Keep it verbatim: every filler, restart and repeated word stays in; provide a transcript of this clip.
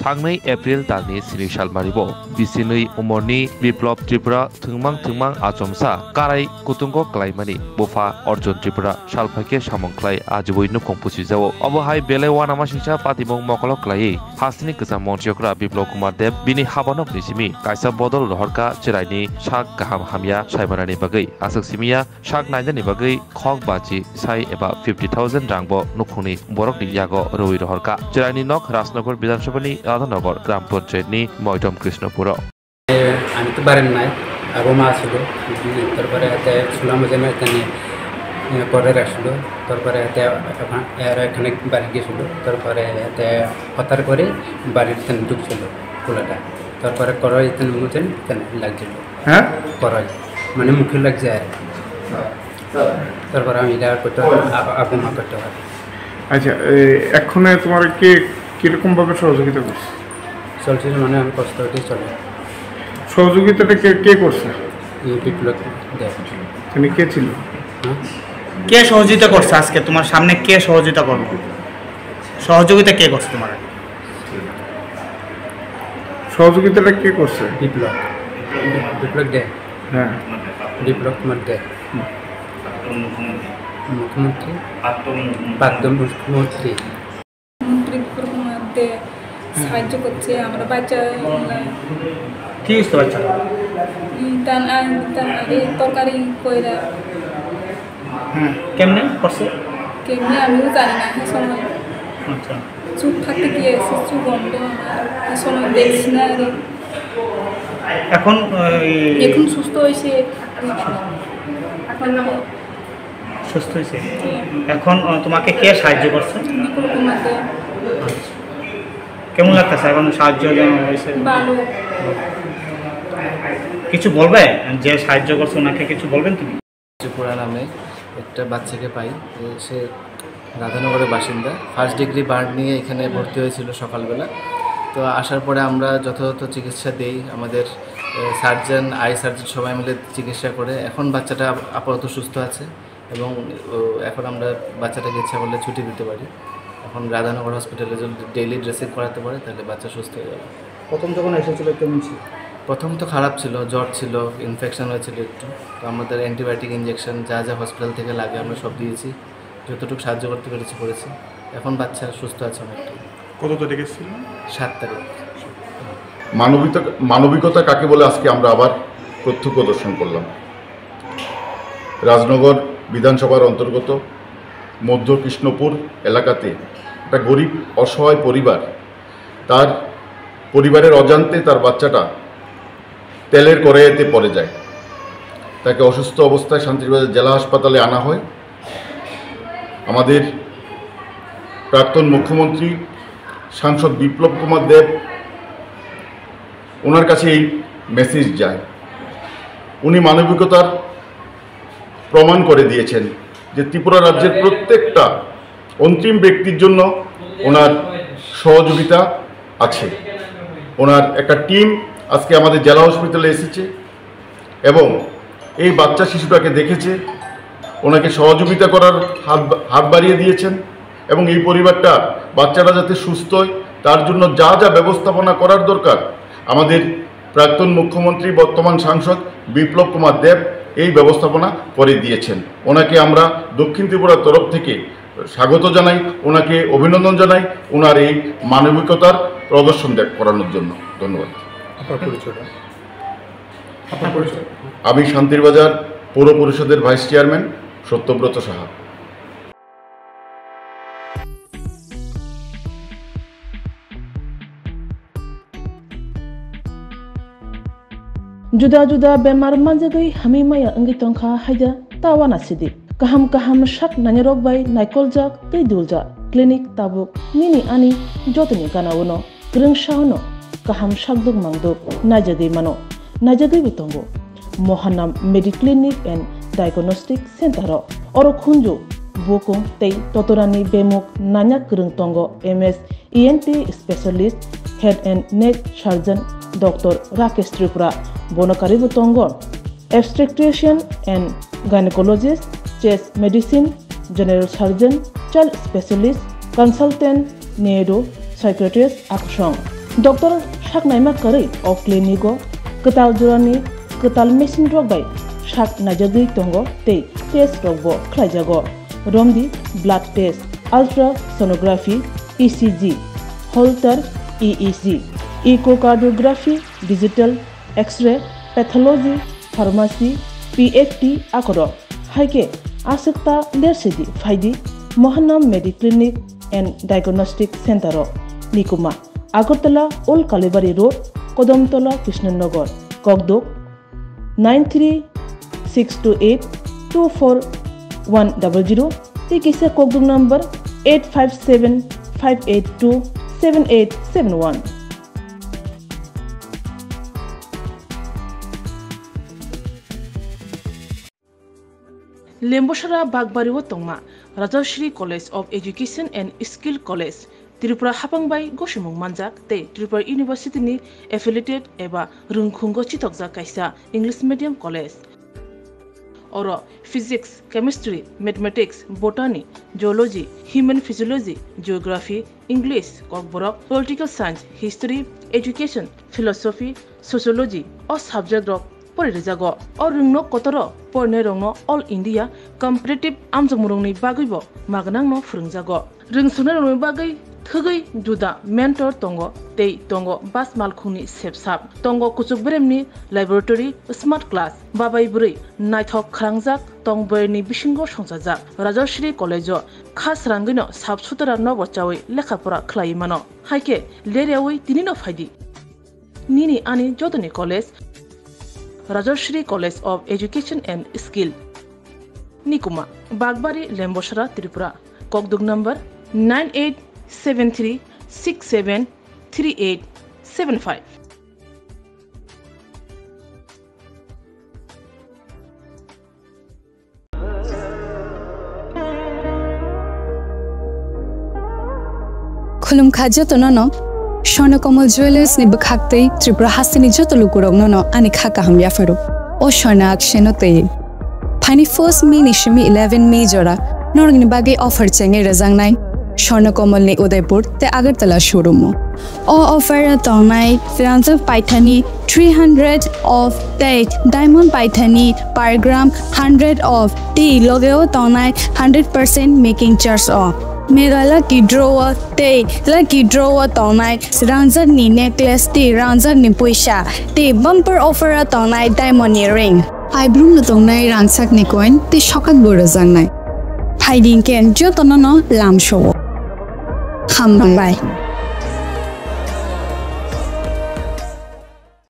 Thangnai April talni sini salmaribo bisinwi umorni Biplop Tripura thwngmang thwngmang achomsa karai kutungo klaimani bupha Arjun Tripura salphaikhe samung khlai ajibwi nukhung pusijao. Obo hai belai uanamasingcha patimung mokolo klaiwi hasteni kwcham montriyokra Biplop Kumar Deb bini habanokni simi kaisa bodol rohorkha chwraini sak kaham hamya saimanani bagwi. Aswk simiya sak nainani bagwi khok bachi sai eba fifty thousand rangbo nukhungni borokni yago rwui rohorkha. Chwraini nok Rajnagar Bidhan Sabhani Radhanagar Gram Panchayatni Moitom Krishnopuro. আমি তো বাড়ির নাই, আবো মা ছিল, তারপরে এতে ছিলাম ওই জন্য এখানে, এ, করে রাখছিল, তারপরে এতে এখন এরা এখানে বাড়ি গেছিল, তারপরে এতে হঠাৎ করে বাড়ির এখানে ঢুকছিল পোলাটা, তারপরে করে এখানে মুছেন এখানে লাগছিল। হ্যাঁ? করাই, মানে মুখে লাগছে আর কি। তারপরে আমি এটা করতে পারি, আ-, আবো মা করতে পারি। আচ্ছা, এই এক্ষণে তোমার কে কিরকম ভাবে সহযোগিতা করছে? চলছিল, মানে আমি কষ্ট হইতে চলে। সহযোগিতাটা কে, কে করছে? এই বিপ্লব দেব। তিনি কে ছিল? হ্যাঁ? কে সহযোগিতা করছে আজকে তোমার সামনে? কে সহযোগিতা করলো? সহযোগিতা কে করছে তোমার? সহযোগিতাটা কে করছে? বিপ্লব। বিপ্লব দে। হ্যাঁ। বিপ্লব কুমার দে। হুম। মুখ্যমন্ত্রী। প্রাক্তন মুখ্যমন্ত্রী। প্রাক্তন মুখ্যমন্ত্রী। মন্ত্রী বিপ্লব কুমার দে সাহায্য করছে, আমরা বাচ্চা কি হইছে বাচ্চা? উম, তান, আ, তান আগে তরকারি কইরা। হ্যাঁ, কেমনে করছে? কেমনে আমিও জানি না, সে সময় আচ্ছা। চুপ থাকতে গিয়ে এসে চুপ বন্ধ আমার, সে সময় দেখছি না আর। এখন, আহ, এই এখন সুস্থ হয়েছে। এখন সুস্থ হয়েছে? হুম। এখন, আহ, তোমাকে কে সাহায্য করছে? বিপ্লব কুমার দে। আচ্ছা। কেমন লাগতেছে এখন সাহায্য দেওয়া হয়েছে? ভালো। কিছু বলবে? যে সাহায্য করছে ওনাকে কিছু বলবেন তুমি? ত্রিপুরা নামে একটা বাচ্চাকে পাই, সে রাধানগরের বাসিন্দা। ফার্স্ট ডিগ্রি বার্ন নিয়ে এখানে ভর্তি হয়েছিল সকালবেলা। তো আসার পরে আমরা যথাযথ চিকিৎসা দেই, আমাদের, এ, সার্জন, আই সার্জন সবাই মিলে চিকিৎসা করে। এখন বাচ্চাটা আপ-, আপাতত সুস্থ আছে এবং, ও, এখন আমরা বাচ্চাটাকে ইচ্ছা করলে ছুটি দিতে পারি। এখন রাধানগর হসপিটালে যদি ডেইলি ড্রেসিং করাতে পারে, তাহলে বাচ্চা সুস্থ হয়ে যাবে। প্রথম যখন এসেছিল কেমন ছিল? প্রথম তো খারাপ ছিল, জ্বর ছিল, ইনফেকশন হয়েছিল একটু। তো আমাদের অ্যান্টিবায়োটিক ইনজেকশন যা যা হসপিটাল থেকে লাগে আমরা সব দিয়েছি, যতটুকু সাহায্য করতে পেরেছি করেছি। এখন বাচ্চা সুস্থ আছে অনেকটাই। কত তারিখ এসেছিল? সাত তারিখ। মানবিকতা, মানবিকতা কাকে বলে আজকে আমরা আবার প্রত্যক্ষ দর্শন করলাম। রাজনগর বিধানসভার অন্তর্গত মধ্য কৃষ্ণপুর এলাকাতে একটা গরিব অসহায় পরিবার, তার পরিবারের অজান্তে তার বাচ্চাটা তেলের কড়াইতে পড়ে যায়। তাকে অসুস্থ অবস্থায় শান্তিরবাজার জেলা হাসপাতালে আনা হয়। আমাদের প্রাক্তন মুখ্যমন্ত্রী সাংসদ বিপ্লব কুমার দেব, ওনার কাছে এই মেসেজ যায়। উনি মানবিকতার প্রমাণ করে দিয়েছেন যে ত্রিপুরা রাজ্যের প্রত্যেকটা অন্তিম ব্যক্তির জন্য ওনার সহযোগিতা আছে। ওনার একটা টিম আজকে আমাদের জেলা হসপিটালে এসেছে এবং এই বাচ্চা শিশুটাকে দেখেছে, ওনাকে সহযোগিতা করার হাত বা-, হাত বাড়িয়ে দিয়েছেন এবং এই পরিবারটা, বাচ্চাটা যাতে সুস্থ হয়, তার জন্য যা যা ব্যবস্থাপনা করার দরকার, আমাদের প্রাক্তন মুখ্যমন্ত্রী, বর্তমান সাংসদ বিপ্লব কুমার দেব এই ব্যবস্থাপনা করে দিয়েছেন। ওনাকে আমরা দক্ষিণ ত্রিপুরার তরফ থেকে স্বাগত জানাই, ওনাকে অভিনন্দন জানাই, ওনার এই মানবিকতার প্রদর্শন দেখ-, করানোর জন্য। ধন্যবাদ। আপনার পরিচয়টা? আপনার পরিচয়? আমি শান্তিরবাজার পৌর পরিষদের vice chairman Satyabrata Saha. Juda juda bemar manjagwi hamwi maya wngwi tongkha haida ta uanasidi. Kaham kaham sak nainarok bai naikoljak tei duljak clinic tabuk nini ani jotoni gana-o no kwrwngsa-o no kaham sakduk mangduk naijagwi mano, naijagwibo tongo. Mohanam Mediclinic and Diagnostic Center-o oro khunju, bukung tei totorani bemuk nanya kwrwng tongo M S E N T specialist, head and neck surgeon Doctor Rakesh Tripura, bono karwibo tongo obstetrician and gynecologist, chest medicine, general surgeon, child specialist, consultant, neuro psychiatrist, akusong. Doctor sak naima kwrwi o clinic o kwtal jorani kwtal machine rok bai sak naijagwi tongo tei test rok bo khlaijago. Romdi blood test, ultrasonography, E C G, Holter E E G, echocardiography, digital X-ray, pathology, pharmacy, P F T akorok. Hai khe aswk ta ler sidi phaidi Mohannam Mediclinic and Diagnostic Center o. Nikuma, Agartala Old Kalibari Road, Kodomtola Krishnanagar, Kokduk nine three six two eight two four one double zero, tei kisa Kokduk number eight five seven five eight two seven eight seven one. Lembosara Bagbari o tongma Rajashri College of Education and Skill College, Tripura hapang bai gosimung manjak tei Tripura University ni affiliated eba rwngkhungo chithokjak kaisa English medium college. Oro Physics, Chemistry, Mathematics, Botany, Zoology, Human Physiology, Geography, English, Kokborok, Political Science, History, Education, Philosophy, Sociology o subject rok pori rijago. O rwngno kotoro porinai rokno All India Competitive amjokmung rokni bagwi bo magnang no phwrwngjago. Rwngsoknai rokni bagwi thwgwi juda mentor tongo tei tongo bas malkhungni sepsap, tongo kuchuk beremni laboratory, smart class, babai bwrwi naithok khrangjak tong boyarni bisingo songchajak. Rajashri College o kha srangwino sap sutara nobo chawi lekha pora khlaiwi mano. Hai khe ler yawi tini no phaidi. Nini ani jotoni college, Rajashri College of Education and Skill. Nikuma, Bagbari, Lembosara, Tripura. Kokduk number nine eight seven three six seven three eight seven five. Khulumkha jotono no, Swarna Kamal Jewellers ni bwkhak tei Tripura hasteni joto lukurokno no ani kha kaham yapharo. O Swarna Akshen no tei. Phaini first May ni simi eleven May jora norokni bagwi offer chengwi rwjaknai Swarna Kamal ni Udaipur tei Agartala showroom o. O offer o tongnai rangjak paithani three hundred off tei diamond paithani per gram hundred off tei logeo tongnai hundred percent making charge o. Mega lucky draw o tei lucky draw o tongnai rangjak ni necklace tei rangjak ni puisa tei bumper offer o tongnai diamond ni ring. Paibrumno tongnai rangchakni coin tei sokakbo rwjaknai. Phaidi hinkhe jotono no lamsao. Hambai.